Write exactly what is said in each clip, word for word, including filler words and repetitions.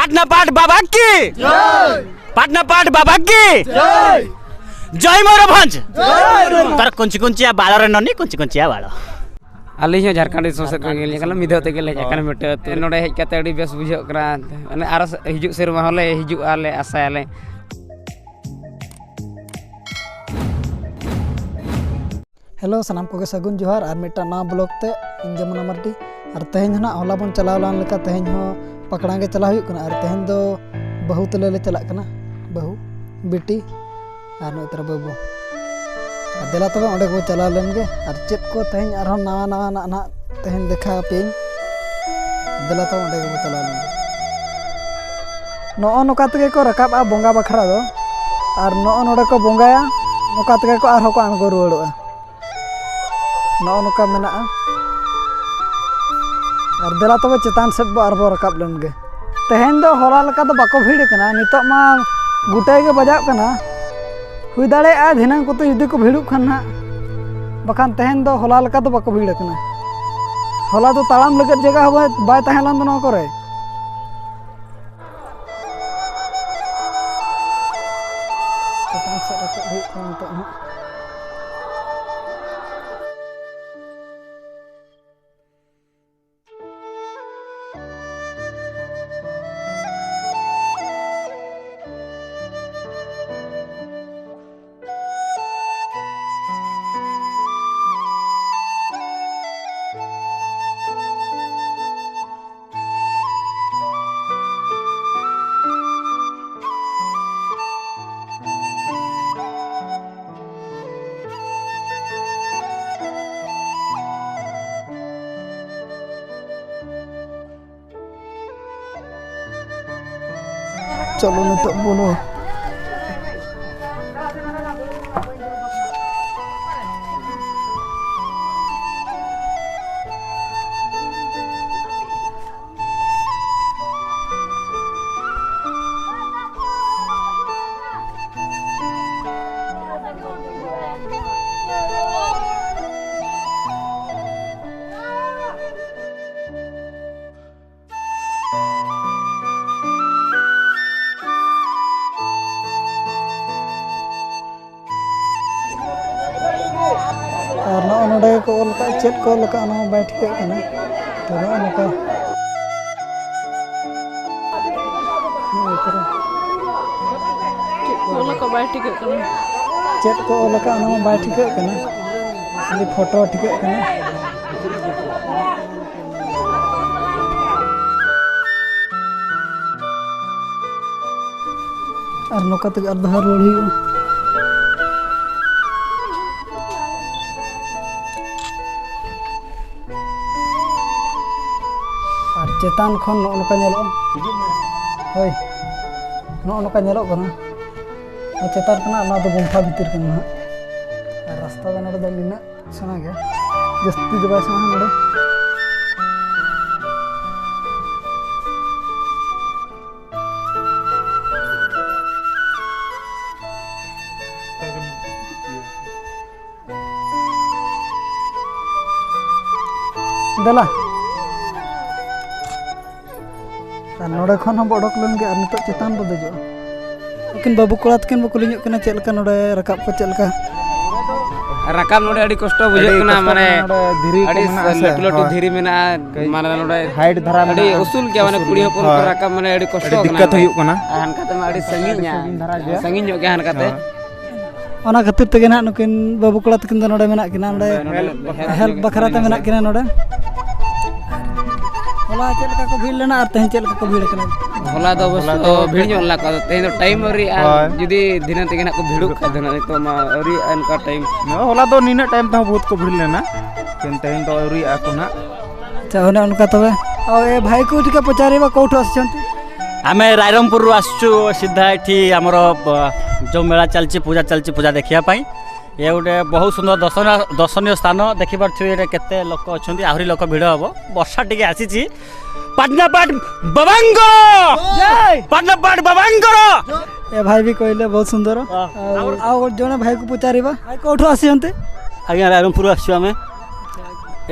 ᱯᱟᱴᱱᱟ ᱯᱟᱴ ᱵᱟᱵᱟ ᱠᱤ? ᱯᱟᱴᱱᱟ ᱯᱟᱴ ᱵᱟᱵᱟ ᱠᱤ? ᱡᱚᱭ ᱢᱚᱭᱩᱨᱵᱷᱚᱸᱡᱽ᱾ ᱛᱟᱨ ᱠᱩᱧᱪᱤ ᱠᱩᱧᱪᱤᱭᱟ ᱵᱟᱲᱚ ᱨᱮ ᱱᱚᱱᱤ ᱠᱩᱧᱪᱤ ᱠᱩᱧᱪᱤᱭᱟ ᱵᱟᱲᱚ᱾ ᱟᱹᱞᱤᱧ ᱦᱚᱸ ᱡᱷᱟᱲᱠᱷᱚᱸᱰ ᱫᱤᱥᱚᱢ ᱥᱮᱫ ᱠᱷᱚᱱ ᱜᱮᱞᱤᱧ ᱦᱮᱡ ᱟᱠᱟᱱᱟ, ᱢᱤᱫ ᱫᱷᱟᱣ ᱛᱮᱜᱮ ᱞᱮ ᱦᱮᱡ ᱟᱠᱟᱱᱟ ᱢᱤᱫᱴᱟᱹᱝ ᱟᱹᱛᱩ᱾ ᱱᱚᱰᱮ ᱦᱮᱡ ᱠᱟᱛᱮ ᱟᱹᱰᱤ ᱵᱮᱥ ᱵᱩᱡᱷᱟᱹᱜ ᱠᱟᱱᱟ᱾ ᱢᱟᱱᱮ ᱟᱨᱚ ᱦᱤᱡᱩᱜ ᱥᱮᱨᱢᱟ ᱦᱚᱸᱞᱮ ᱦᱤᱡᱩᱜᱼᱟ ᱞᱮ ᱟᱥᱟᱭᱟᱞᱮ᱾ ᱦᱮᱞᱳ, ᱥᱟᱱᱟᱢ ᱠᱚᱜᱮ ᱥᱟᱹᱜᱩᱱ ᱡᱚᱦᱟᱨ ᱟᱨ ᱢᱤᱫᱴᱟᱝ ᱱᱟᱣᱟ ᱵᱞᱚᱜ ᱛᱮ᱾ ᱤᱧ ᱡᱚᱢᱩᱱᱟ ᱢᱟᱨᱰᱤ᱾ ᱟᱨ ᱛᱮᱦᱮᱧ ᱦᱚᱸ ᱱᱟᱜ, ᱦᱚᱞᱟ ᱵᱚᱱ ᱪᱟᱞᱟᱣ ᱞᱮᱱ ᱞᱮᱠᱟ, ᱛᱮᱦᱮᱧ ᱦᱚᱸ ᱯᱟᱠᱲᱟ ᱜᱮ ᱪᱟᱞᱟᱣ ᱦᱩᱭᱩᱜ ᱠᱟᱱᱟ᱾ ᱟᱨ ᱛᱮᱦᱮᱧ ᱫᱚ ᱵᱟᱹᱦᱩ ᱛᱟᱞᱮ ᱞᱮ ᱪᱟᱞᱟᱜ ᱠᱟᱱᱟ, ᱵᱟᱹᱦᱩ, ᱵᱤᱴᱤ ᱟᱨ ᱱᱩᱭ ᱛᱟᱨᱟ ᱵᱟᱹᱵᱩ᱾ ᱟᱨ ᱫᱮᱞᱟ ᱛᱚᱵᱮ ᱚᱸᱰᱮ ᱜᱮᱵᱚ ᱪᱟᱞᱟᱣ ᱞᱮᱱ ᱜᱮ᱾ ᱟᱨ ᱪᱮᱫ ᱠᱚ ᱛᱮᱦᱮᱧ ᱟᱨᱦᱚᱸ ᱱᱟᱣᱟ ᱱᱟᱣᱟ ᱱᱟᱜ ᱱᱟᱜ ᱛᱮᱦᱮᱧ ᱫᱮᱠᱷᱟᱣ ᱟᱯᱮᱭᱟᱹᱧ᱾ ᱫᱮᱞᱟ ᱛᱚᱵᱮ ᱚᱸᱰᱮ ᱜᱮᱵᱚ ᱪᱟᱞᱟᱣ ᱞᱮᱱ ᱜᱮ᱾ ᱱᱚᱜᱼᱚ ᱱᱚᱝᱠᱟ ᱛᱮᱜᱮ ᱠᱚ ᱨᱟᱠᱟᱵᱼᱟ ᱵᱚᱸᱜᱟ ᱵᱟᱠᱷᱨᱟ ᱫᱚ᱾ ᱟᱨ ᱱᱚᱜᱼᱚ ᱱᱚᱰᱮ ᱠᱚ ᱵᱚᱸᱜᱟᱭᱟ, ᱱᱚᱝᱠᱟ ᱛᱮᱜᱮ ᱠᱚ ᱟᱨᱦᱚᱸ ᱠᱚ ᱟᱬᱜᱚ ᱨᱩᱣᱟᱹᱲᱚᱜᱼᱟ᱾ ᱱᱚᱜᱼᱚ ᱱᱚᱝᱠᱟ ᱢᱮᱱᱟᱜᱼᱟ᱾ ᱟᱨ ᱫᱮᱞᱟ ᱛᱚᱵᱮ ᱪᱮᱛᱟᱱ ᱥᱮᱫ ᱵᱚ ᱟᱨᱵᱚ ᱨᱟᱠᱟᱵ ᱞᱮᱱ ᱜᱮ᱾ ᱛᱮᱦᱮᱧ ᱫᱚ ᱦᱚᱞᱟ ᱞᱮᱠᱟ ᱫᱚ ᱵᱟᱠᱚ ᱵᱷᱤᱲ ᱠᱟᱱᱟ, ᱱᱤᱛᱚᱜ ᱢᱟ ᱜᱚᱴᱟ ᱜᱮ ᱵᱟᱡᱟᱜ ᱠᱟᱱᱟ᱾ ᱦᱩᱭ ᱫᱟᱲᱮᱭᱟᱜᱼᱟ ᱫᱷᱤᱱᱟᱹᱝ ᱠᱚᱛᱮ ᱡᱩᱫᱤ ᱠᱚ ᱵᱷᱤᱲᱚᱜ ᱠᱷᱟᱱ ᱱᱟᱦᱟᱜ, ᱵᱟᱠᱷᱟᱱ ᱛᱮᱦᱮᱧ ᱫᱚ ᱦᱚᱞᱟ ᱞᱮᱠᱟ ᱫᱚ ᱵᱟᱠᱚ ᱵᱷᱤᱲ ᱠᱟᱱᱟ᱾ ᱦᱚᱞᱟ ᱫᱚ ᱛᱟᱲᱟᱢ ᱞᱟᱹᱜᱤᱫ ᱡᱟᱭᱜᱟ ᱦᱚᱸ ᱵᱟᱭ, ᱵᱟᱭ ᱛᱟᱦᱮᱸ ᱞᱮᱱ ᱫᱚ ᱱᱚᱣᱟ ᱠᱚᱨᱮ᱾ ᱪᱮᱛᱟᱱ ᱥᱮᱫ ᱨᱟᱠᱟᱵ ᱦᱩᱭᱩᱜ ᱠᱟᱱᱟ ᱱᱤᱛᱚᱜ ᱱᱟᱦᱟᱜ᱾ ᱪᱚᱞᱚ ᱱᱤᱛᱚᱜ ᱵᱚᱞᱚ᱾ ᱱᱚᱰᱮ ᱠᱚ ᱚᱞ ᱠᱟᱜᱼᱟ, ᱪᱮᱫ ᱠᱚ ᱚᱞ ᱠᱟᱜᱼᱟ ᱚᱱᱟ ᱦᱚᱸ ᱵᱟᱭ ᱴᱷᱤᱠᱟᱹᱜ ᱠᱟᱱᱟ᱾ ᱛᱚ ᱱᱚᱜᱼᱚ ᱱᱚᱝᱠᱟ᱾ ᱱᱚᱜᱼᱚ ᱱᱚᱝᱠᱟ᱾ ᱪᱮᱫ ᱠᱚ ᱚᱞ ᱠᱟᱜᱼᱟ ᱵᱟᱭ ᱴᱷᱤᱠᱟᱹᱜ ᱠᱟᱱᱟ᱾ ᱪᱮᱫ ᱠᱚ ᱚᱞ ᱠᱟᱜᱼᱟ ᱚᱱᱟ ᱦᱚᱸ ᱵᱟᱭ ᱴᱷᱤᱠᱟᱹᱜ ᱠᱟᱱᱟ, ᱠᱷᱟᱹᱞᱤ ᱯᱷᱳᱴᱳ ᱴᱷᱤᱠᱟᱹᱜ ᱠᱟᱱᱟ᱾ ᱟᱨ ᱱᱚᱝᱠᱟ ᱛᱮᱜᱮ ᱟᱨ ᱫᱷᱟᱣ ᱨᱩᱣᱟᱹᱲ ᱦᱩᱭᱩᱜᱼᱟ᱾ ᱟᱨ ᱪᱮᱛᱟᱱ ᱠᱷᱚᱱ ᱱᱚᱜᱼᱚ ᱱᱚᱝᱠᱟ ᱧᱮᱞᱚᱜᱼᱟ᱾ ᱦᱳᱭ, ᱱᱚᱜᱼᱚ ᱱᱚᱝᱠᱟ ᱧᱮᱞᱚᱜ ᱠᱟᱱᱟ᱾ ᱟᱨ ᱪᱮᱛᱟᱱ ᱠᱷᱚᱱᱟᱜ ᱱᱚᱣᱟ ᱫᱚ ᱜᱩᱢᱯᱷᱟ ᱵᱷᱤᱛᱤᱨ ᱠᱟᱱᱟ ᱦᱟᱸᱜ᱾ ᱟᱨ ᱨᱟᱥᱛᱟ ᱫᱚ ᱱᱚᱰᱮ ᱫᱚ ᱱᱤᱱᱟᱹᱜ ᱥᱮᱬᱟ ᱜᱮᱭᱟ, ᱡᱟᱹᱥᱛᱤ ᱫᱚ ᱵᱟᱭ ᱥᱮᱬᱟ ᱱᱚᱰᱮ᱾ ᱫᱮᱞᱟ᱾ ᱟᱨ ᱱᱚᱰᱮ ᱠᱷᱚᱱ ᱦᱚᱸ ᱵᱚ ᱚᱰᱚᱠ ᱞᱮᱱ ᱜᱮ, ᱟᱨ ᱱᱤᱛᱚᱜ ᱪᱮᱛᱟᱱ ᱵᱚ ᱫᱮᱡᱚᱜᱼᱟ᱾ ᱩᱱᱠᱤᱱ ᱵᱟᱹᱵᱩ ᱠᱚᱲᱟ ᱛᱟᱹᱠᱤᱱ ᱵᱚ ᱠᱩᱞᱤ ᱧᱚᱜ ᱠᱤᱱᱟ, ᱪᱮᱫ ᱞᱮᱠᱟ ᱱᱚᱰᱮ ᱨᱟᱠᱟᱵ ᱠᱚ ᱪᱮᱫ ᱞᱮᱠᱟ? ᱨᱟᱠᱟᱵ ᱱᱚᱰᱮ ᱟᱹᱰᱤ ᱠᱚᱥᱴᱚ ᱵᱩᱡᱷᱟᱹᱜ ᱟᱹᱰᱤ ᱠᱟᱱᱟ, ᱠᱚᱥᱴᱚ ᱢᱟᱱᱮ ᱠᱟᱱᱟ, ᱱᱚᱰᱮ ᱫᱷᱤᱨᱤ ᱠᱚ ᱟᱹᱰᱤ ᱢᱮᱱᱟᱜᱼᱟ ᱥᱮ? ᱞᱟᱹᱴᱩ ᱞᱟᱹᱴᱩ ᱦᱳᱭ᱾ ᱫᱷᱤᱨᱤ ᱢᱮᱱᱟᱜᱼᱟ, ᱠᱟᱹᱡ ᱢᱟᱱᱮ ᱱᱚᱰᱮ ᱦᱟᱭᱤᱴ ᱫᱷᱟᱨᱟ ᱟᱹᱰᱤ ᱢᱮᱱᱟᱜᱼᱟ, ᱩᱥᱩᱞ ᱜᱮᱭᱟ, ᱢᱟᱱᱮ ᱩᱥᱩᱞ ᱠᱩᱲᱤ ᱜᱮᱭᱟ᱾ ᱦᱚᱯᱚᱱ ᱠᱚ ᱦᱳᱭ᱾ ᱨᱟᱠᱟᱵ ᱢᱟᱱᱮ ᱟᱹᱰᱤ ᱠᱚᱥᱴᱚ ᱟᱹᱰᱤ ᱠᱟᱱᱟ᱾ ᱫᱤᱠᱠᱟᱛ ᱦᱩᱭᱩᱜ ᱠᱟᱱᱟ᱾ ᱟᱨ ᱦᱟᱱᱠᱟ ᱛᱮᱢᱟ ᱟᱹᱰᱤ ᱥᱟᱺᱜᱤᱧᱟ, ᱥᱟᱺᱜᱤᱧ ᱫᱷᱟᱨᱟ ᱜᱮᱭᱟ᱾ ᱥᱟᱺᱜᱤᱧ ᱧᱚᱜ ᱜᱮᱭᱟ ᱦᱟᱱᱠᱟ ᱛᱮ᱾ ᱦᱳᱭ᱾ ᱚᱱᱟ ᱠᱷᱟᱹᱛᱤᱨ ᱛᱮᱜᱮ ᱱᱟᱦᱟᱜ ᱱᱩᱠᱤᱱ ᱵᱟᱹᱵᱩ ᱠᱚᱲᱟ ᱛᱟᱹᱠᱤᱱ ᱫᱚ ᱱᱚᱰᱮ ᱢᱮᱱᱟᱜ ᱠᱤᱱᱟ, ᱱᱚᱰᱮ ᱱᱚᱰᱮ help ᱦᱮᱞᱯ ᱵᱟᱠᱷᱨᱟ ᱛᱮ ᱢᱮᱱᱟᱜ ᱠᱤᱱᱟ ᱱᱚᱰᱮ᱾ ᱦᱚᱞᱟ ᱪᱮᱫ ᱞᱮᱠᱟ ᱠᱚ ᱵᱷᱤᱲ ᱞᱮᱱᱟ ᱟᱨ ᱛᱮᱦᱮᱧ ᱪᱮᱫ ᱞᱮᱠᱟ ᱠᱚ ᱵᱷᱤᱲ ᱠᱟᱱᱟ? ᱦᱚᱞᱟ ᱫᱚ ᱚᱵᱚᱥᱥᱳᱭ ᱦᱚᱞᱟ ᱫᱚ ᱵᱷᱤᱲ ᱧᱚᱜ ᱞᱮᱱᱟ ᱠᱚ, ᱟᱫᱚ ᱛᱮᱦᱮᱧ ᱫᱚ ᱴᱟᱭᱤᱢ ᱟᱹᱣᱨᱤᱭᱟᱜᱼᱟ᱾ ᱦᱳᱭ᱾ ᱡᱩᱫᱤ ᱫᱷᱤᱱᱟᱹᱱ ᱛᱮᱜᱮ ᱱᱟᱜ ᱠᱚ ᱵᱷᱤᱲᱚᱜ ᱠᱷᱟᱡ ᱫᱚ ᱱᱟᱜ, ᱱᱤᱛᱚᱜ ᱢᱟ ᱟᱹᱣᱨᱤᱭᱟᱜᱼᱟ ᱚᱱᱠᱟ ᱴᱟᱭᱤᱢ᱾ ᱦᱚᱞᱟ ᱫᱚ ᱱᱤᱱᱟᱹᱜ ᱴᱟᱭᱤᱢ ᱛᱮᱦᱚᱸ ᱵᱚᱦᱩᱛ ᱠᱚ ᱵᱷᱤᱲ ᱞᱮᱱᱟ, ᱛᱮᱦᱮᱧ ᱫᱚ ᱟᱹᱣᱨᱤᱭᱟᱜᱼᱟ ᱠᱚ ᱱᱟᱜ᱾ ᱟᱪᱪᱷᱟ, ᱚᱱᱮ ᱚᱱᱠᱟ ᱛᱚᱵᱮ᱾ ᱟᱨ ᱮ ᱵᱷᱟᱭ ᱠᱚ ଟିକେ ପଚାରିବା, କୋଉଠୁ ଆସିଛନ୍ତି? ଆମେ ରାଇରଙ୍ଗପୁରରୁ ଆସିଛୁ ସିଧା ଏଠି ଆମର, ବ-, ଯୋଉ ମେଳା ଚାଲିଛି, ପୂଜା ଚାଲିଛି, ପୂଜା ଦେଖିବା ପାଇଁ। ଏ ଗୋଟେ ବହୁତ ସୁନ୍ଦର ଦର୍ଶନୀୟ, ଦର୍ଶନୀୟ ସ୍ଥାନ। ଦେଖିପାରୁଥିବେ ଏଇଟା କେତେ ଲୋକ ଅଛନ୍ତି, ଆହୁରି ଲୋକ ଭିଡ଼ ହବ। ବର୍ଷା ଟିକେ ଆସିଛି। ପାଟନାପାଟ ବାବାଙ୍କର! ଜୟ! ପାଟନାପାଟ ବାବାଙ୍କର! ଏ ଭାଇ ବି କହିଲେ ବହୁତ ସୁନ୍ଦର। ହଁ। ଆଉ, ଆଉ ଜଣେ ଭାଇକୁ ପଚାରିବା। ଭାଇ, କୋଉଠୁ ଆସିଛନ୍ତି? ଆଜ୍ଞା, ରାଇରଙ୍ଗପୁରରୁ ଆସିଛୁ ଆମେ।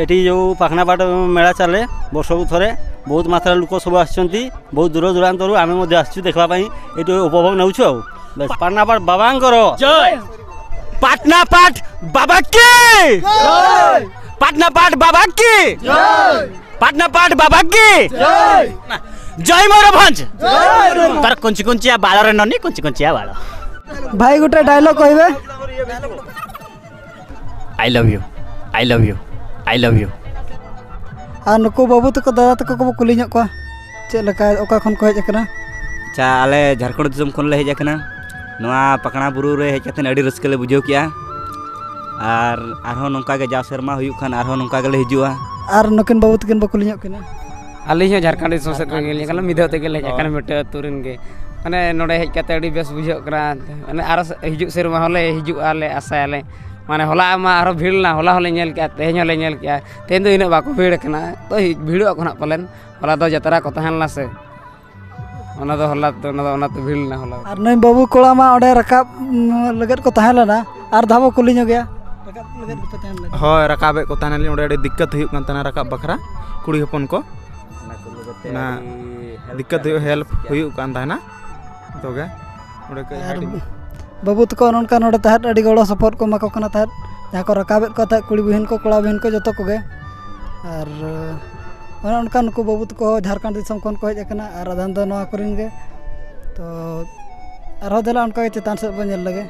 ଏଠି ଯୋଉ ପାଖନାପାଟ ମେଳା ଚାଲେ ବର୍ଷକୁ ଥରେ, ବହୁତ ମାତ୍ରାରେ ଲୋକ ସବୁ ଆସିଛନ୍ତି, ବହୁତ ଦୂର ଦୂରାନ୍ତରୁ ଆମେ ମଧ୍ୟ ଆସିଛୁ ଦେଖିବା ପାଇଁ, ଏଇଠି ଉପଭୋଗ ନେଉଛୁ ଆଉ। ବେଶ, ପାଟନାପାଟ ବାବାଙ୍କର ଜୟ। ᱯᱟᱴᱱᱟ ᱯᱟᱴ ᱵᱟᱵᱟ ᱠᱤ? ᱯᱟᱴᱱᱟ ᱯᱟᱴ ᱵᱟᱵᱟ ᱠᱤ? ᱯᱟᱴᱱᱟ ᱯᱟᱴ ᱵᱟᱵᱟ ᱠᱤ? ᱡᱚᱭ ᱢᱚᱭᱩᱨᱵᱷᱚᱸᱡᱽ᱾ ᱛᱟᱨ ᱠᱩᱧᱪᱤ ᱠᱩᱧᱪᱤᱭᱟ ᱵᱟᱲᱚ ᱨᱮ ᱱᱚᱱᱤ ᱠᱩᱧᱪᱤ ᱠᱩᱧᱪᱤᱭᱟ ᱵᱟᱲᱚ᱾ ᱵᱷᱟᱭ, ᱜᱚᱴᱟ dialogue ᱠᱚ ᱦᱤᱵᱮ᱾ I love you, I love you, I love you. ᱟᱨ ᱱᱩᱠᱩ ᱵᱟᱹᱵᱩ ᱛᱟᱠᱚ, ᱫᱟᱫᱟ ᱛᱟᱠᱚ ᱠᱚᱵᱚ ᱠᱩᱞᱤ ᱧᱚᱜ ᱠᱚᱣᱟ, ᱪᱮᱫ ᱞᱮᱠᱟ, ᱚᱠᱟ ᱠᱷᱚᱱ ᱠᱚ ᱦᱮᱡ ᱟᱠᱟᱱᱟ? ᱟᱪᱪᱷᱟ, ᱟᱞᱮ ᱡᱷᱟᱲᱠᱷᱚᱸᱰ ᱫᱤᱥᱚᱢ ᱠᱷᱚᱱ ᱞᱮ ᱦᱮᱡ ᱟᱠᱟᱱᱟ᱾ ᱱᱚᱣᱟ ᱯᱟᱠᱲᱟ ᱵᱩᱨᱩ ᱨᱮ ᱦᱮᱡ ᱠᱟᱛᱮ ᱟᱹᱰᱤ ᱨᱟᱹᱥᱠᱟᱹ ᱞᱮ ᱵᱩᱡᱷᱟᱹᱣ ᱠᱮᱜᱼᱟ᱾ ᱟᱨ ᱟᱨᱦᱚᱸ ᱱᱚᱝᱠᱟ ᱜᱮ ᱡᱟᱣ ᱥᱮᱨᱢᱟ ᱦᱩᱭᱩᱜ ᱠᱷᱟᱱ ᱟᱨᱦᱚᱸ ᱱᱚᱝᱠᱟ ᱜᱮᱞᱮ ᱦᱤᱡᱩᱜᱼᱟ᱾ ᱟᱨ ᱱᱩᱠᱤᱱ ᱵᱟᱹᱵᱩ ᱛᱟᱹᱠᱤᱱ ᱵᱚ ᱠᱩᱞᱤ ᱧᱚᱜ ᱠᱤᱱᱟ᱾ ᱟᱹᱞᱤᱧ ᱦᱚᱸ ᱡᱷᱟᱲᱠᱷᱚᱸᱰ ᱫᱤᱥᱚᱢ ᱥᱮᱫ ᱠᱷᱚᱱ ᱜᱮᱞᱤᱧ ᱦᱮᱡ ᱟᱠᱟᱱᱟ, ᱢᱤᱫ ᱫᱷᱟᱣ ᱛᱮᱜᱮ ᱞᱮ ᱦᱮᱡ ᱟᱠᱟᱱᱟ, ᱢᱤᱫᱴᱟᱹᱝ ᱟᱹᱛᱩ ᱨᱮᱱ ᱜᱮ᱾ ᱢᱟᱱᱮ ᱱᱚᱰᱮ ᱦᱮᱡ ᱠᱟᱛᱮ ᱟᱹᱰᱤ ᱵᱮᱥ ᱵᱩᱡᱷᱟᱹᱜ ᱠᱟᱱᱟ᱾ ᱢᱟᱱᱮ ᱟᱨᱚ ᱦᱤᱡᱩᱜ ᱥᱮᱨᱢᱟ ᱦᱚᱸᱞᱮ ᱦᱤᱡᱩᱜᱼᱟ ᱞᱮ ᱟᱥᱟᱭᱟᱞᱮ᱾ ᱢᱟᱱᱮ ᱦᱚᱞᱟ ᱢᱟ ᱟᱨᱦᱚᱸ ᱵᱷᱤᱲ ᱞᱮᱱᱟ, ᱦᱚᱞᱟ ᱦᱚᱸᱞᱮ ᱧᱮᱞ ᱠᱮᱜᱼᱟ, ᱛᱮᱦᱮᱧ ᱦᱚᱸᱞᱮ ᱧᱮᱞ ᱠᱮᱜᱼᱟ, ᱛᱮᱦᱮᱧ ᱫᱚ ᱤᱱᱟᱹᱜ ᱵᱟᱠᱚ ᱵᱷᱤᱲ ᱠᱟᱱᱟ, ᱛᱚ ᱵᱷᱤᱲᱚᱜ ᱟᱠᱚ ᱱᱟᱦᱟᱜ ᱯᱟᱞᱮᱱ᱾ ᱦᱚᱞᱟ ᱫᱚ ᱡᱟᱛᱨᱟ ᱠᱚ ᱛᱟᱦᱮᱸ ᱞᱮᱱᱟ ᱥᱮ, ᱚᱱᱟ ᱫᱚ ᱦᱚᱞᱟ ᱫᱚ, ᱚᱱᱟ ᱫᱚ ᱚᱱᱟᱛᱮ ᱵᱷᱤᱲ ᱞᱮᱱᱟ ᱦᱚᱞᱟ ᱫᱚ᱾ ᱟᱨ ᱱᱩᱭ ᱵᱟᱹᱵᱩ ᱠᱚᱲᱟ ᱢᱟ ᱚᱸᱰᱮ ᱨᱟᱠᱟᱵ, ᱩᱸ, ᱞᱟᱹᱜᱤᱫ ᱠᱚ ᱛᱟᱦᱮᱸ ᱞᱮᱱᱟ, ᱟᱨ ᱫᱷᱟᱣ ᱵᱚ ᱠᱩᱞᱤ ᱧᱚᱜᱮᱭᱟ᱾ ᱨᱟᱠᱟᱵ ᱞᱟᱹᱜᱤᱫ ᱠᱚ ᱛᱟᱦᱮᱸ ᱞᱮᱱᱟ᱾ ᱦᱳᱭ, ᱨᱟᱠᱟᱵᱮᱫ ᱠᱚ ᱛᱟᱦᱮᱱᱟᱞᱤᱧ, ᱚᱸᱰᱮ ᱟᱹᱰᱤ ᱫᱤᱠᱠᱟᱛ ᱦᱩᱭᱩᱜ ᱠᱟᱱ ᱛᱟᱦᱮᱱᱟ ᱨᱟᱠᱟᱵ ᱵᱟᱠᱷᱨᱟ ᱠᱩᱲᱤ ᱦᱚᱯᱚᱱ ᱠᱚ᱾ ᱚᱱᱟ ᱫᱤᱠᱠᱟᱛ ᱦᱩᱭᱩᱜ, help ᱦᱩᱭᱩᱜ ᱠᱟᱱ ᱛᱟᱦᱮᱱᱟ᱾ ᱡᱚᱛᱚ ᱜᱮ ᱚᱸᱰᱮ ᱠᱟᱹᱡ ᱟᱨ ᱦᱟᱹᱴᱤᱧ᱾ ᱵᱟᱹᱵᱩ ᱛᱟᱠᱚ ᱚᱱᱮ ᱚᱱᱠᱟ ᱱᱚᱰᱮ ᱛᱟᱦᱮᱸᱫ ᱟᱹᱰᱤ ᱜᱚᱲᱚ ᱥᱚᱯᱚᱦᱚᱫ ᱠᱚ ᱮᱢᱟ ᱠᱚ ᱠᱟᱱᱟ ᱛᱟᱦᱮᱸᱫ, ᱡᱟᱦᱟᱸ ᱠᱚ ᱨᱟᱠᱟᱵᱮᱫ ᱠᱚ ᱛᱟᱦᱮᱸᱫ, ᱠᱩᱲᱤ ᱵᱩᱦᱤᱱ ᱠᱚ, ᱠᱚᱲᱟ ᱵᱩᱦᱤᱱ ᱠᱚ, ᱡᱚᱛᱚ ᱠᱚᱜᱮ᱾ ᱟᱨ ᱚᱱᱮ ᱚᱱᱠᱟ ᱱᱩᱠᱩ ᱵᱟᱹᱵᱩ ᱛᱟᱠᱚ ᱦᱚᱸ ᱡᱷᱟᱲᱠᱷᱚᱸᱰ ᱫᱤᱥᱚᱢ ᱠᱷᱚᱱ ᱠᱚ ᱦᱮᱡ ᱟᱠᱟᱱᱟ ᱟᱨ ᱟᱫᱷᱟᱱ ᱫᱚ ᱱᱚᱣᱟ ᱠᱚᱨᱮᱱ ᱜᱮ᱾ ᱛᱚ ᱟᱨᱦᱚᱸ ᱫᱮᱞᱟ ᱚᱱᱠᱟ ᱜᱮ ᱪᱮᱛᱟᱱ ᱥᱮᱫ ᱵᱚᱱ ᱧᱮᱞ ᱞᱮᱜᱮ᱾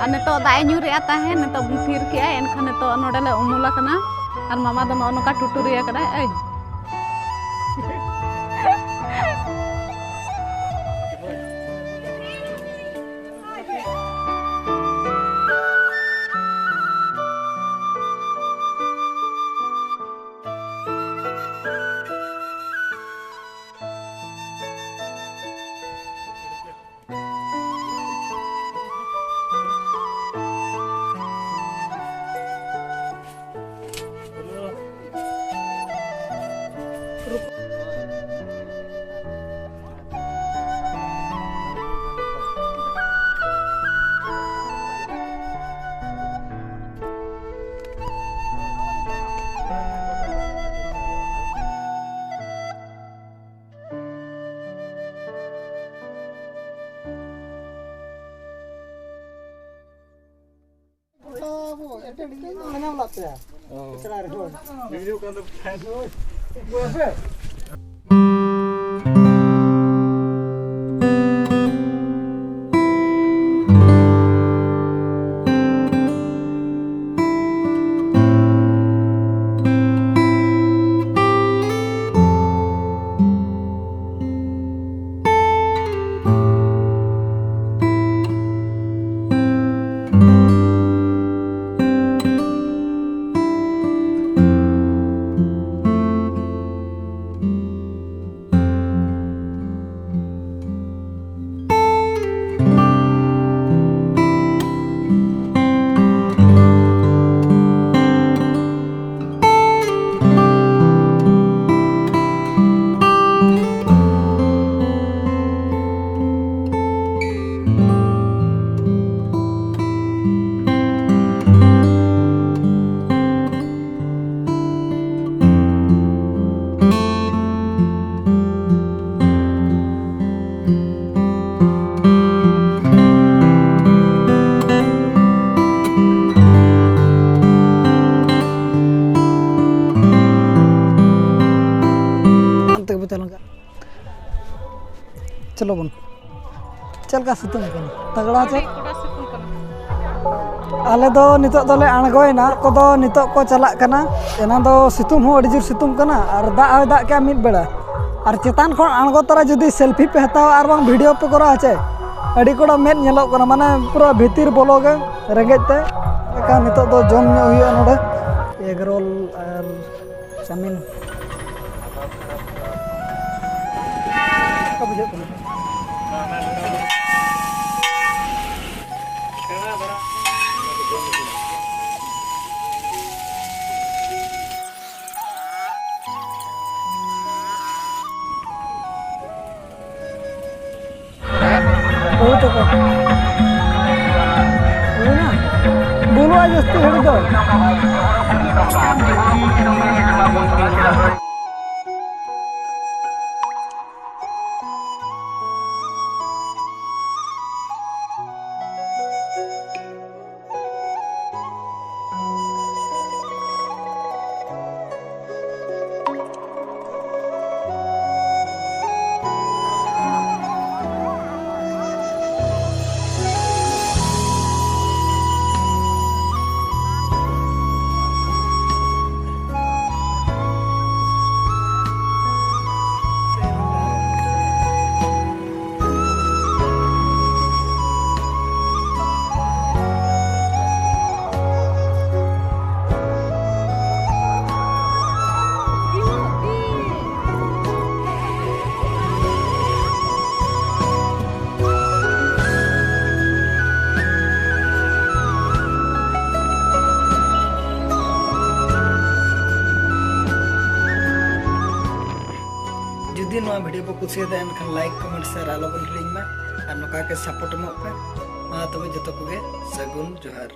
ᱟᱨ ᱱᱤᱛᱚᱜ ᱫᱟᱜ ᱮ ᱧᱩᱨᱮᱜᱼᱟ ᱛᱟᱦᱮᱸ, ᱱᱤᱛᱚᱜ ᱵᱚᱱ ᱛᱷᱤᱨ ᱠᱮᱜᱼᱟ, ᱮᱱᱠᱷᱟᱱ ᱱᱤᱛᱚᱜ ᱱᱚᱰᱮ ᱞᱮ ᱩᱢᱩᱞ ᱟᱠᱟᱱᱟ᱾ ᱟᱨ ᱢᱟᱢᱟ ᱫᱚ ᱱᱚᱜᱼᱚ ᱱᱚᱝᱠᱟ ᱴᱩᱴᱩᱨᱤ ᱟᱠᱟᱫᱟᱭ, ᱟᱹᱭ᱾ ᱢᱟᱱᱮ ᱚᱲᱟᱜ ᱛᱮ᱾ ᱚ᱾ ᱪᱟᱞᱟᱜ ᱨᱮ, ᱦᱳᱭ᱾ ᱦᱳᱭ᱾ ᱚᱱᱛᱮ ᱜᱮᱵᱚ ᱪᱟᱞᱟᱜ ᱠᱟᱱᱟ᱾ ᱪᱚᱞᱚ ᱵᱚᱱ᱾ ᱪᱮᱫ ᱞᱮᱠᱟ ᱥᱤᱛᱩᱝ ᱠᱟᱱᱟ? ᱛᱟᱜᱲᱟ ᱪᱮ? ᱟᱹᱰᱤ ᱠᱚᱰᱟ ᱥᱤᱛᱩᱝ ᱠᱟᱱᱟ᱾ ᱟᱞᱮ ᱫᱚ ᱱᱤᱛᱚᱜ ᱫᱚᱞᱮ ᱟᱬᱜᱚᱭᱮᱱᱟ᱾ ᱠᱚᱫᱚ ᱱᱤᱛᱚᱜ ᱠᱚ ᱪᱟᱞᱟᱜ ᱠᱟᱱᱟ᱾ ᱮᱱᱟᱱ ᱫᱚ ᱥᱤᱛᱩᱝ ᱦᱚᱸ ᱟᱹᱰᱤ ᱡᱳᱨ ᱥᱤᱛᱩᱝ ᱠᱟᱱᱟ ᱟᱨ ᱫᱟᱜ ᱦᱚᱸᱭ ᱫᱟᱜ ᱠᱮᱜᱼᱟ ᱢᱤᱫ ᱵᱮᱲᱟ᱾ ᱟᱨ ᱪᱮᱛᱟᱱ ᱠᱷᱚᱱ ᱟᱬᱜᱚ ᱛᱚᱨᱟ ᱡᱩᱫᱤ selfie ᱯᱮ ᱦᱟᱛᱟᱣᱟ ᱟᱨ ᱵᱟᱝ video ᱯᱮ ᱠᱚᱨᱟᱣᱟ ᱪᱮ, ᱟᱹᱰᱤ ᱠᱚᱲᱟ ᱢᱮᱫ ᱧᱮᱞᱚᱜ ᱠᱟᱱᱟ, ᱢᱟᱱᱮ ᱯᱩᱨᱟᱹ ᱵᱷᱤᱛᱤᱨ ᱵᱚᱞᱚ ᱜᱮ ᱨᱮᱸᱜᱮᱡ ᱛᱮ᱾ ᱮᱱᱠᱷᱟᱱ ᱱᱤᱛᱚᱜ ᱫᱚ ᱡᱚᱢ ᱧᱚᱜ ᱦᱩᱭᱩᱜᱼᱟ ᱱᱚᱰᱮ᱾ Egg roll ᱟᱨ ᱪᱟᱣᱢᱤᱱ᱾ ᱪᱮᱫ ᱞᱮᱠᱟ ᱵᱩᱡᱷᱟᱹᱜ ᱠᱟᱱᱟ? ᱵᱟᱹᱦᱩ ᱛᱟᱠᱚ᱾ ᱦᱩᱭᱱᱟ? ᱵᱟᱹᱱᱩᱜᱼᱟ ᱡᱟᱹᱥᱛᱤ ᱜᱷᱟᱹᱲᱤᱡ ᱫᱚ᱾ ᱠᱩᱥᱤᱭᱟᱫᱟ ᱮᱱᱠᱷᱟᱱ like, comment, share ᱟᱞᱚᱵᱚᱱ ᱦᱤᱲᱤᱧ ᱢᱟ᱾ ᱟᱨ ᱱᱚᱝᱠᱟ ᱜᱮ support ᱮᱢᱚᱜ ᱯᱮ᱾ ᱢᱟ ᱛᱚᱵᱮ ᱡᱚᱛᱚ ᱠᱚᱜᱮ ᱥᱟᱹᱜᱩᱱ ᱡᱚᱦᱟᱨ᱾